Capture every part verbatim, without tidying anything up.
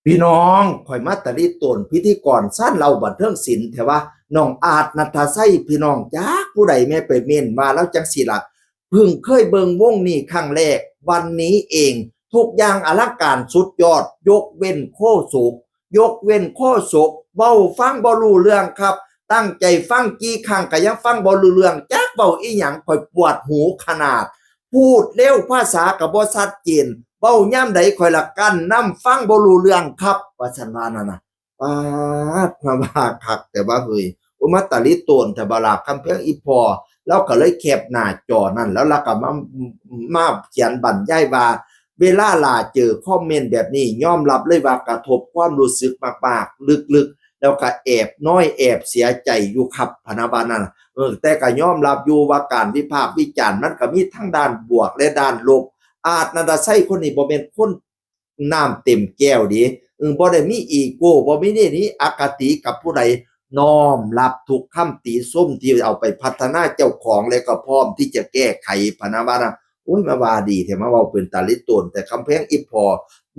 พี่น้อง ข่อยมาตะลิโตนพิธีกรซ่านเล่าบันเทิงศิลป์แท้ว่า น้องอาร์ต ณัฐชัย พี่น้อง จักผู้ใดแม่ไปเม้นว่าลาวจั่งซี้ล่ะ เพิ่งเคยเบิ่งวงนี้ครั้งแรก วันนี้เอง ทุกอย่างอลังการสุดยอด ยกเว้นโฆษก ยกเว้นโฆษก เว้าฟังบ่รู้เรื่องครับ ตั้งใจฟังกี่ครั้งก็ยังฟังบ่รู้เรื่อง จักเว้าอีหยัง ข่อยปวดหูขนาด พูดเร็ว ภาษาก็บ่ชัดเจน เว้ายามใดข่อยละกั้นนำ ฟังบ่รู้เรื่องครับ ว่าซั่นว่านั่นน่ะ ป๊าด มาว่าคักแต่ว่าเฮ้ย โอ้ มาตะลิโตนแต่บ่ล่ะ คำแพงอีพ่อ ลาวก็เลยแคปหน้าจอนั่น แล้วลาวก็มา มาเขียนบรรยายว่า เวลาหล่าเจอคอมเมนต์แบบนี้ ยอมรับเลยว่ากระทบความรู้สึกมากๆ ลึกๆ แล้วก็แอบน้อยแอบเสียใจอยู่ครับ พะนะว่านั่นน่ะ เออ แต่ก็ยอมรับอยู่ว่าการวิพากษ์วิจารณ์มันก็มีทั้งด้านบวกและด้านลบ อาร์ต ณัฐชัย คนนี้บ่แม่นคนน้ำเต็มแก้วเด้ เออ บ่ได้มีอีโก้ บ่มีนี่นี่อคติกับผู้ใด น้อมรับทุกคำติชมที่เอาไปพัฒนาเจ้าของ และก็พร้อมที่จะแก้ไข พะนะว่านะ โอ้ย มาว่าดีแท้ มาเว้าเป็นตาลิโตน แต่คำแพงอีพ่อ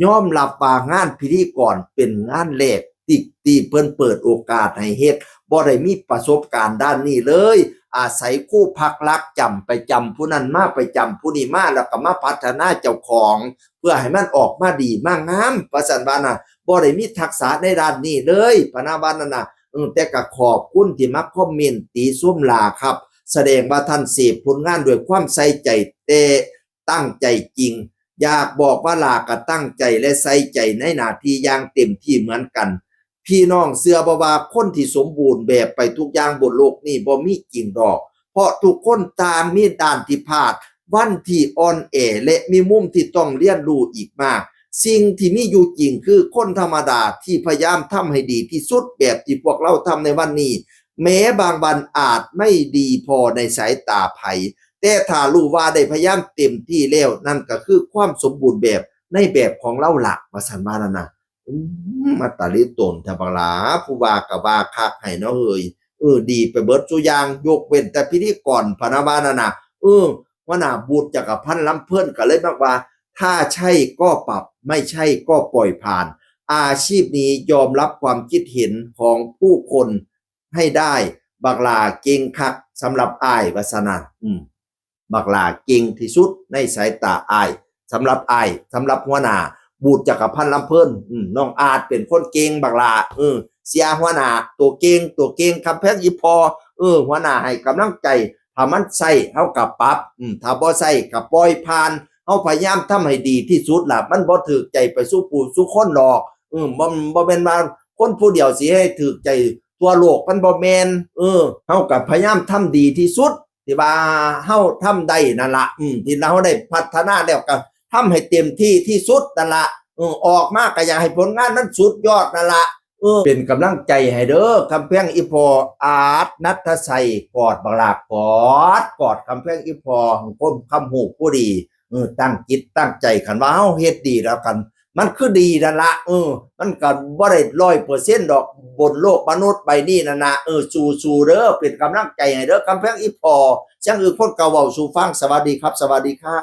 ยอมรับว่างานพิธีกรเป็นงานแรกที่ ที่เพิ่นเปิดโอกาสให้เฮ็ด บ่ได้มีประสบการณ์ด้านนี้เลย อาศัยครูพักรักจำ ไปจำผู้นั้นมา ไปจำผู้นี้มา แล้วก็มาพัฒนาเจ้าของ เพื่อให้มันออกมาดีมางาม ว่าซั่นว่าน่ะ บ่ได้มีทักษะในด้านนี้เลย พะนะว่านั่นน่ะ เออ แต่ก็ขอบคุณที่มาคอมเมนต์ติชมหล่าครับ แสดงว่าท่านเสพผลงานด้วยความใส่ใจ แต่ตั้งใจจริง อยากบอกว่าหล่าก็ตั้งใจและใส่ใจในหน้าที่อย่างเต็มที่เหมือนกัน พี่น้องเชื่อบ่ว่าคนที่สมบูรณ์แบบไปทุกอย่างบนโลกนี้บ่มีจริงดอก เพราะทุกคนต่างมีด้านที่พลาด วันที่อ่อนแอ และมีมุมที่ต้องเรียนรู้อีกมาก สิ่งที่มีอยู่จริงคือคนธรรมดาที่พยายามทำให้ดีที่สุดแบบที่พวกเราทำในวันนี้ แม้บางวันอาจไม่ดีพอในสายตาไผ แต่ถ้ารู้ว่าได้พยายามเต็มที่แล้ว นั่นก็คือความสมบูรณ์แบบในแบบของเราล่ะ ว่าซั่นว่านั่นน่ะ อืม มาตะลิโตนแท้บักหล่า ผู้ว่าก็ว่าคักให้เนาะเฮ้ย เออ ดีไปเบิดซุอย่าง ยกเว้นแต่พิธีกร พะนะว่านั่นน่ะ เออ หัวหน้าบูธจักรพันธ์ลำเพลินก็เลยบอกว่า ถ้าใช่ก็ปรับ ไม่ใช่ก็ปล่อยผ่าน อาชีพนี้ยอมรับความคิดเห็นของผู้คนให้ได้ บักหล่าเก่งคักสำหรับอ้าย ว่าซั่นน่ะ อืม บักหล่าเก่งที่สุดในสายตาอ้าย สำหรับอ้าย สำหรับหัวหน้าบูธจักรพันธ์ลำเพลิน อืม น้องอาร์ตเป็นคนเก่ง บักหล่า เออ เสียหัวหน้า ตัวเก่ง ตัวเก่ง คำแพงอีพ่อ เออ หัวหน้าให้กำลังใจ ถ้ามันใส่ เฮาก็ปรับ อืม ถ้าบ่ใส่ก็ปล่อยผ่าน เฮาพยายามทำให้ดีที่สุดล่ะ มันบ่ถูกใจไปสู่ผู้สู่คนดอก เออ บ่ บ่แม่นว่าคนผู้เดียวสิให้ถูกใจทั่วโลก มันบ่แม่น เออ เฮาก็พยายามทำดีที่สุด ที่ว่าเฮาทำได้นั่นละ อืม ที่เฮาได้พัฒนาแล้วก็ทำให้เต็มที่ที่สุดนั่นละ เออ ออกมาก็อยากให้ผลงานมันสุดยอดนั่นละ เออ เป็นกำลังใจให้เด้อ คำแพงอีพ่อ อาร์ต ณัฐชัย กอดบักหล่า กอด กอดคำแพงอีพ่อ คนคำฮู้ผู้ดี เออ ตั้งจิตตั้งใจ คันว่าเฮาเฮ็ดดีแล้วกัน มันคือดีนั่นละ เออ มันก็บ่ได้ร้อยเปอร์เซ็นต์ดอก บนโลกมนุษย์ใบนี้นั่นนะ เออ สู้ๆ เด้อ เป็นกำลังใจให้เด้อ คำแพงอีพ่อ เสียงอื่นคนก็เว้าสู่ฟัง สวัสดีครับ สวัสดีครับ